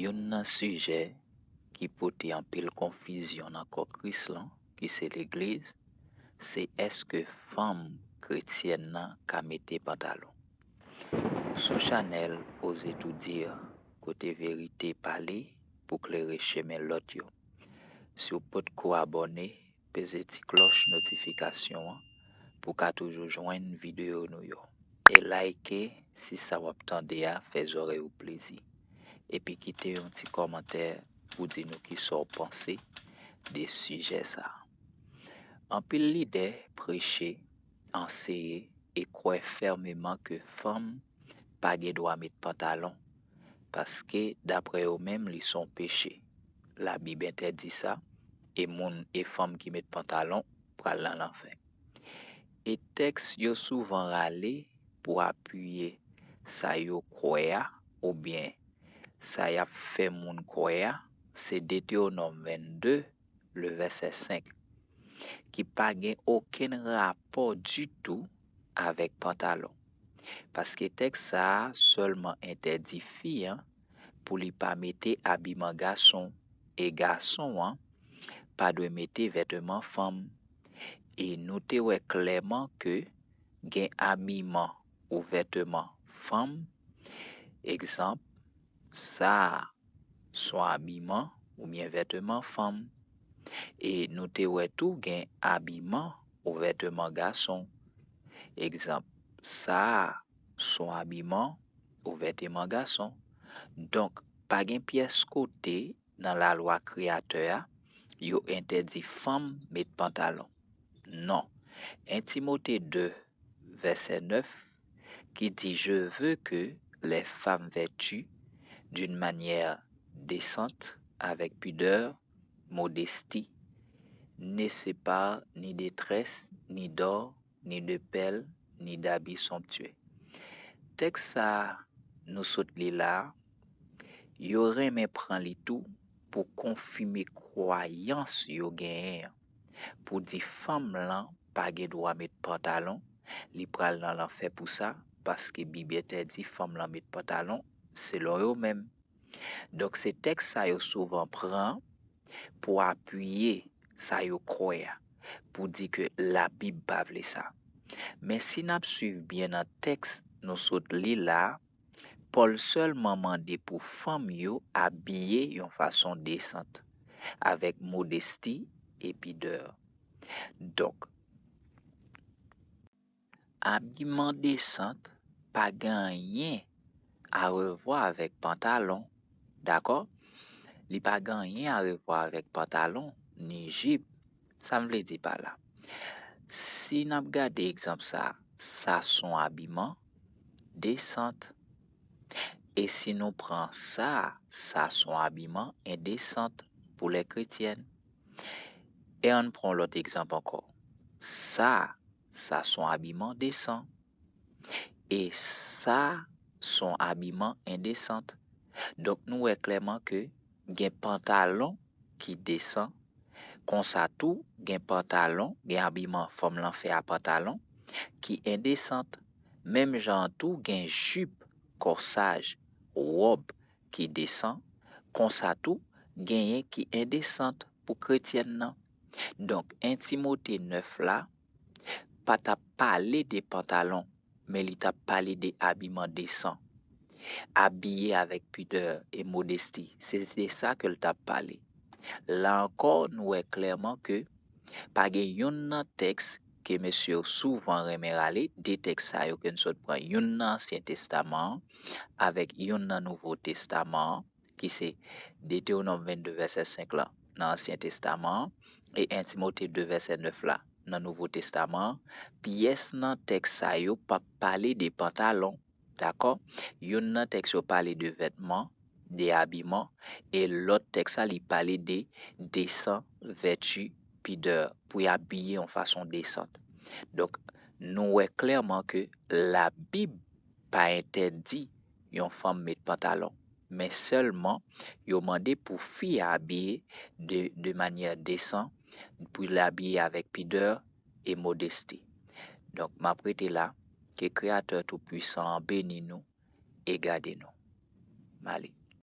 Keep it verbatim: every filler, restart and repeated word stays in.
Youn nan sijè ki pote anpil konfizyon nan kò Kris lan, ki se legliz, se èske fanm kretyèn nan ka mete pantalon. Ou sou chanèl Oser Tout Dire, kote verite pale pou klere chemen lòt yo. Si w potko abòne, peze ti klòch notifikasyon an pou w ka toujou jwenn videyo nou yo. E like si sa w ap tande a fè zòrèy ou plezi. Epi kite yon ti kòmantè pou di nou kisa w panse de sijè sa a. Anpil lidè preche, anseye e kwè fèmeman ke fanm pa gen dwa met pantalon, paske, daprè yo menm, li se yon peche. Labib entèdi sa, e moun e fanm ki met pantalon pral nan lanfè. E tèks yo souvan rale pou apiye sa yo kwè a, oubyen sa y ap fè moun kwè a, se Detewonòm vennde, le vèsè senk, ki pa gen okenn rapò ditou avèk pantalon. Paske tèks sa a sèlman entèdi fi an pou li pa mete abiman gason, e gason an pa dwe mete vèteman fanm. E nou te wè klèman ke gen abiman ou vèteman fanm. Egzanp, sa a se yon abiman oubyen vèteman fanm. E nou te wè tou gen abiman ou vèteman gason. Egzanp, sa a se yon abiman ou vèteman gason. Donk, pa gen pyès kote nan lalwa Kreyatè a yo entèdi fanm met pantalon. Non. En Timote de, vèsè nèf, ki di, Je veux que les femmes vêtues d'une manière décente, avec pudeur, modestie, ne séparent ni de tresses, ni d'or, ni de perles, ni d'habits somptueux. Tèks sa a nou sot li la a, yo renmen pran li tou pou konfime kwayans yo genyen an, pou di fanm lan pa gen dwa met pantalon, li pral nan lanfè pou sa, paske Bib entèdi fanm lan met pantalon, selon yo menm. Donk, se tèks sa yo souvan pran pou apiye sa yo kwè a, pou di ke Labib pa vle sa. Men si n ap swiv byen nan tèks nou sot li la a, Pòl sèlman mande pou fanm yo abiye yon fason desant, avèk modesti e pidè. Donk, abiman desant pa gen anyen a revwa avèk pantalon, dakò? Li pa gen anyen a revwa avèk pantalon, ni jip. Sa m vle di pa la? Si n ap gade egzanp sa a, sa se yon abiman desant. E si nou pran sa a, sa se yon abiman endesant pou lè kretyèn. E ann pran yon lòt egzanp ankò. Sa a, sa se yon abiman desan. E sa se yon abiman endesant. Donk, nou wè klèman ke gen pantalon ki desan, konsa tou, gen pantalon, gen abiman fanm lan fè a pantalon, ki endesant. Menm jan an tou, gen jip, kòsaj, wòb ki desan, konsa tou, genyen ki endesant pou kretyèn nan. Donk, en Timote nèf la pa t ap pale de pantalon, men li t ap pale de abiman desan. Abiye avèk pidè e modesti, se de sa ke l t ap pale. La ankò, nou wè klèman ke pa gen youn nan tèks ke mesye yo souvan renmen rale, de tèks sa yo ke n sot pran, youn nan Ansyen Testaman an avèk youn nan Nouvo Testaman an, ki se Detewonòm vennde vèsè senk la nan Ansyen Testaman an, e en Timote de vèsè nèf la nan Nouvo Testaman an, pyès nan tèks sa yo p ap pale de pantalon, dakò? Youn nan tèks yo pale de vètman, de abiman, e lòt tèks la, li pale de desan, vèti, pidè, pou y abiye yon fason desant. Donk, nou wè klèman ke Labib pa entèdi yon fanm met pantalon, men sèlman yo mande pou fi a abiye de, de manyè desan, pou l abiye avèk pidè e modesti. Donk, m ap rete la, ke Kreyatè Toupwisan an beni nou e gade nou. M ale.